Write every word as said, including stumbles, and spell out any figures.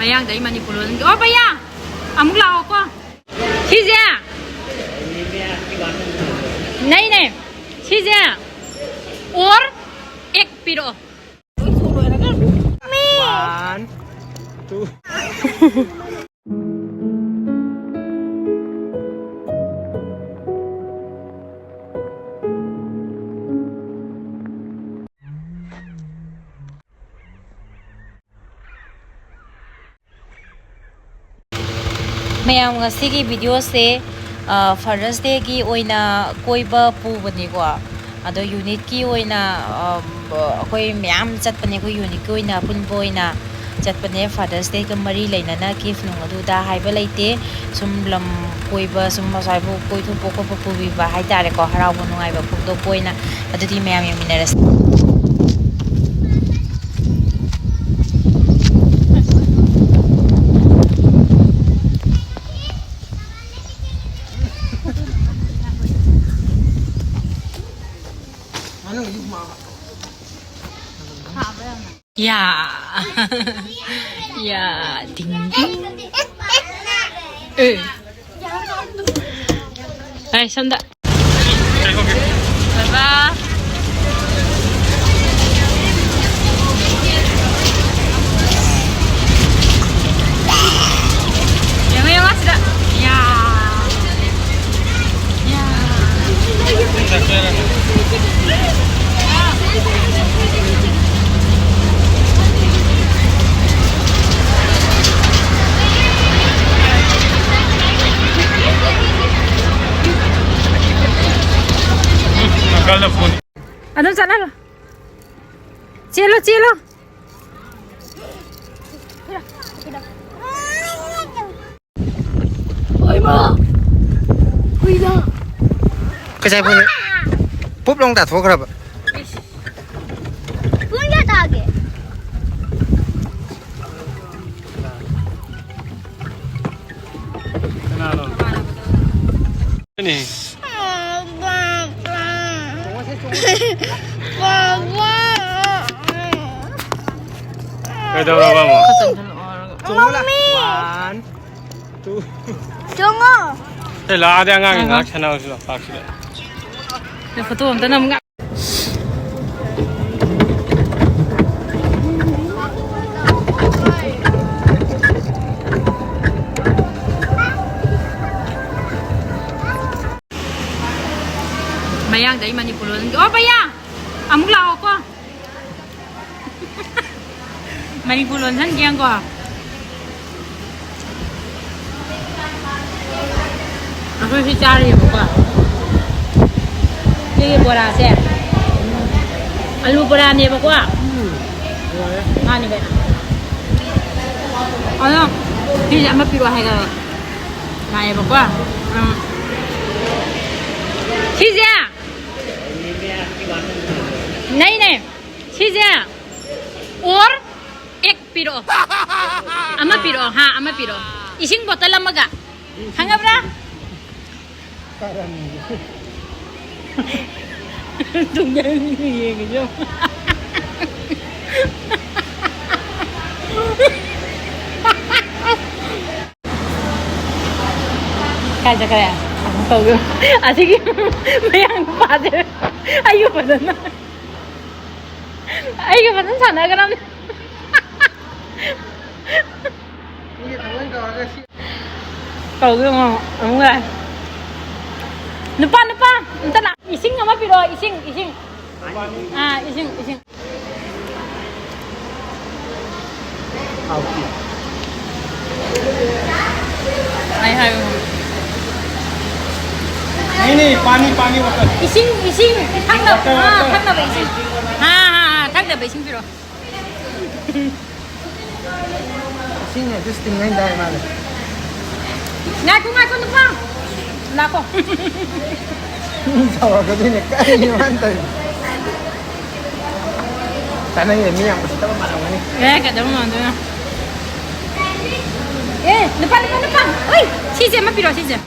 ꯃꯌꯥꯡꯗ ꯑꯩ ꯃꯅꯤꯄꯨꯔ ꯂꯣꯟꯒꯤ꯫ ꯑꯣ ꯚꯩꯌꯥ, ꯑꯃꯨꯛ ꯂꯥꯛꯑꯣꯀꯣ꯫ ꯁꯤꯁꯦ ꯅꯩꯅꯦ꯫ ꯁꯤꯁꯦ ꯑꯣꯔ ꯑꯦꯛ ꯄꯤꯔꯛꯑꯣ꯫ One, two. ꯃꯌꯥꯝ, ꯉꯁꯤꯒꯤ ꯚꯤꯗꯤꯑꯣꯁꯦ, ꯑ, ꯐꯥꯗꯔꯁ ꯗꯦꯒꯤ ꯑꯣꯏꯅ ꯀꯣꯏꯕ ꯄꯨꯕꯅꯤꯀꯣ꯫ ꯑꯗꯣ ꯌꯨꯅꯤꯠꯀꯤ ꯑꯣꯏꯅ, ꯑ, ꯑꯩꯈꯣꯏ ꯃꯌꯥꯝ ꯆꯠꯄꯅꯦ, ꯑꯩꯈꯣꯏ ꯌꯨꯅꯤꯠꯀꯤ ꯑꯣꯏꯅ ꯑꯄꯨꯟꯕ ꯑꯣꯏꯅ ꯆꯠꯄꯅꯦ꯫ ꯐꯥꯗꯔꯁ ꯗꯦꯒ ꯃꯔꯤ ꯂꯩꯅꯅ ꯒꯤꯐ ꯅꯨꯡ ꯑꯗꯨꯗ ꯍꯥꯏꯕ ꯂꯩꯇꯦ꯫ ꯁꯨꯝ ꯂꯝ ꯀꯣꯏꯕ, ꯁꯨꯝ ꯑꯁ꯭ꯋꯥꯏꯕꯨ ꯀꯣꯏꯊꯣꯛꯄ ꯈꯣꯠꯄ ꯄꯨꯕꯤꯕ ꯍꯥꯏꯇꯥꯔꯦꯀꯣ, ꯍꯔꯥꯎꯕ ꯅꯨꯡꯉꯥꯏꯕ ꯐꯣꯡꯗꯣꯛꯄ ꯑꯣꯏꯅ꯫ ꯑꯗꯨꯗꯤ ꯃꯌꯥꯝ ꯌꯦꯡꯃꯤꯟꯅꯔꯁꯤ꯫ ꯌꯥ꯫ ꯌꯥ, ꯗꯤꯡ ꯗꯤꯡ꯫ ꯑꯦ꯫ ꯑꯩ ꯁꯣꯝꯗ꯫ ꯕꯕꯥ꯫ ꯌꯦꯡꯉꯣ, ꯌꯦꯡꯉꯣ ꯁꯤꯗ꯫ ꯌꯥ꯫ ꯌꯥ꯫ ꯑꯗꯨꯝ ꯆꯠꯍꯜꯂꯣ꯫ ꯆꯦꯜꯂꯣ, ꯆꯦꯜꯂꯣ꯫ ꯍꯣꯏꯃ! ꯍꯨꯏꯗ! ꯀꯩꯁꯥꯏ ꯐꯣꯏꯅ ꯄꯨꯞ ꯂꯥꯎ ꯇꯥꯊꯣꯛꯈ꯭ꯔꯕ꯫ ꯄꯨꯡ ꯀꯌꯥ ꯇꯥꯒꯦ? ꯀꯅꯥꯅꯣ? ꯀꯩꯗꯧꯔꯕ ꯑꯃꯨꯛ? ꯆꯣꯡꯉꯨ ꯂꯥꯎ꯫ ꯃꯝꯃꯤ꯫ One, two꯫ ꯆꯣꯡꯉꯣ꯫ ꯑꯦ, ꯂꯥꯛꯑꯗꯤ ꯑꯉꯥꯡ ꯉꯥꯏꯈꯣ꯫ ꯉꯥꯏꯍꯥꯛ ꯁꯥꯟꯅꯍꯧꯁꯤ ꯂꯥꯎ, ꯄꯥꯔꯛꯁꯤꯗ꯫ ꯑꯦ, ꯐꯣꯇꯣ ꯑꯝꯇ ꯅꯝ-, ꯃꯌꯥꯡꯗ ꯑꯩ ꯃꯅꯤꯄꯨꯔ ꯂꯣꯟ, ꯑꯣ ꯚꯩꯌꯥ, ꯑꯃꯨꯛ ꯂꯥꯛꯑꯣꯀꯣ꯫ ꯃꯅꯤꯄꯨꯔ ꯂꯣꯟꯁꯟꯒꯦ ꯌꯦꯡꯉꯣ꯫ ꯑꯩꯈꯣꯏ ꯁꯤ ꯆꯥꯔꯤꯕꯀꯣ꯫ ꯁꯤꯒꯤ ꯕꯣꯔꯥꯁꯦ ꯑꯂꯨ ꯕꯣꯔꯥꯅꯦꯕꯀꯣ꯫ ꯎꯝ, ꯌꯥꯔꯦ꯫ ꯃꯥꯅꯤ ꯀꯩꯅꯣ꯫ ꯑꯗꯣ ꯁꯤꯁꯦ ꯑꯃ ꯄꯤꯔꯛꯑꯣ ꯍꯥꯏꯔꯒ ꯂꯥꯛꯑꯦꯕꯀꯣ꯫ ꯎꯝ꯫ ꯁꯤꯁꯦ ꯅꯩꯅꯦ꯫ ꯁꯤꯁꯦ ꯑꯣꯔ ꯑꯦꯛ ꯄꯤꯔꯛꯑꯣ꯫ ꯑꯃ ꯄꯤꯔꯛꯑꯣ, ꯍꯥ, ꯑꯃ ꯄꯤꯔꯛꯑꯣ꯫ ꯏꯁꯤꯡ ꯕꯣꯇꯜ ꯑꯃꯒ꯫ ꯈꯪꯉꯕ꯭ꯔꯥ? ꯇꯨꯡꯗ ꯌꯦꯡꯉꯤꯁꯦ ꯌꯦꯡꯉꯨ꯫ ꯀꯥꯏ ꯆꯠꯈ꯭ꯔꯦ? ꯑꯃꯨꯛ ꯇꯧꯒꯦ꯫ ꯑꯁꯤꯒꯤ ꯃꯌꯥꯡ ꯅꯨꯄꯥꯁꯦ ꯑꯩꯒ ꯐꯖꯅ, ꯑꯩꯒ ꯐꯖꯅ ꯁꯥꯟꯅꯈ꯭ꯔꯕꯅꯦ꯫ ꯃꯤꯒꯤ ꯊꯃꯣꯏ ꯀꯧꯔꯒ ꯁꯤ ꯀꯧꯒꯦ ꯑꯃꯨꯛ, ꯑꯃꯨꯛ ꯂꯥꯛꯑꯦ꯫ ꯅꯨꯄꯥ, ꯅꯨꯄꯥ, ꯑꯝꯇ ꯂꯥꯛ-, ꯏꯁꯤꯡ ꯑꯃ ꯄꯤꯔꯛꯑꯣ, ꯏꯁꯤꯡ, ꯏꯁꯤꯡ꯫ ꯑꯥ, ꯏꯁꯤꯡ, ꯏꯁꯤꯡ꯫ ꯍꯥꯎꯇꯦ꯫ ꯑꯩ ꯍꯥꯏꯌꯨ꯫ नहीं, नहीं, पानी, पानी, water। ꯏꯁꯤꯡ, ꯏꯁꯤꯡ, ꯊꯛꯅꯕ, water, ꯑꯥ, water। ꯊꯛꯅꯕ ꯏꯁꯤꯡ꯫ ꯑꯥ, ꯑꯥ, ꯑꯥ, ꯊꯛꯅꯕ ꯏꯁꯤꯡ ꯄꯤꯔꯛꯑꯣ꯫ ꯏꯁꯤꯡ ꯑꯗꯨ sting ꯍꯥꯏꯗꯥꯏ ꯃꯥꯗꯤ? ꯉꯥꯏꯈꯣ, ꯉꯥꯏꯈꯣ, ꯅꯨꯄꯥ꯫ ꯂꯥꯛꯈꯣ꯫ ꯃꯤ ꯆꯥꯎꯔꯛꯀꯗꯣꯏꯅꯦ꯫ ꯀꯔꯤꯅꯣ ꯃꯥꯅ ꯇꯧꯔꯤꯁꯦ? ꯆꯥꯅꯩꯌꯦ, ꯃꯤ ꯌꯥꯝ ꯎꯁꯤꯠꯇꯕ ꯃꯥꯜꯂꯝꯒꯅꯤ꯫ ꯑꯦ, ꯀꯩꯗꯧꯕ ꯃꯥꯟꯗꯣꯏꯅꯣ? ꯑꯦ, ꯅꯨꯄꯥ, ꯅꯨꯄꯥ, ꯅꯨꯄꯥ꯫ ꯑꯣꯏ, ꯁꯤꯁꯦ ꯑꯃ ꯄꯤꯔꯣ, ꯁꯤꯁꯦ꯫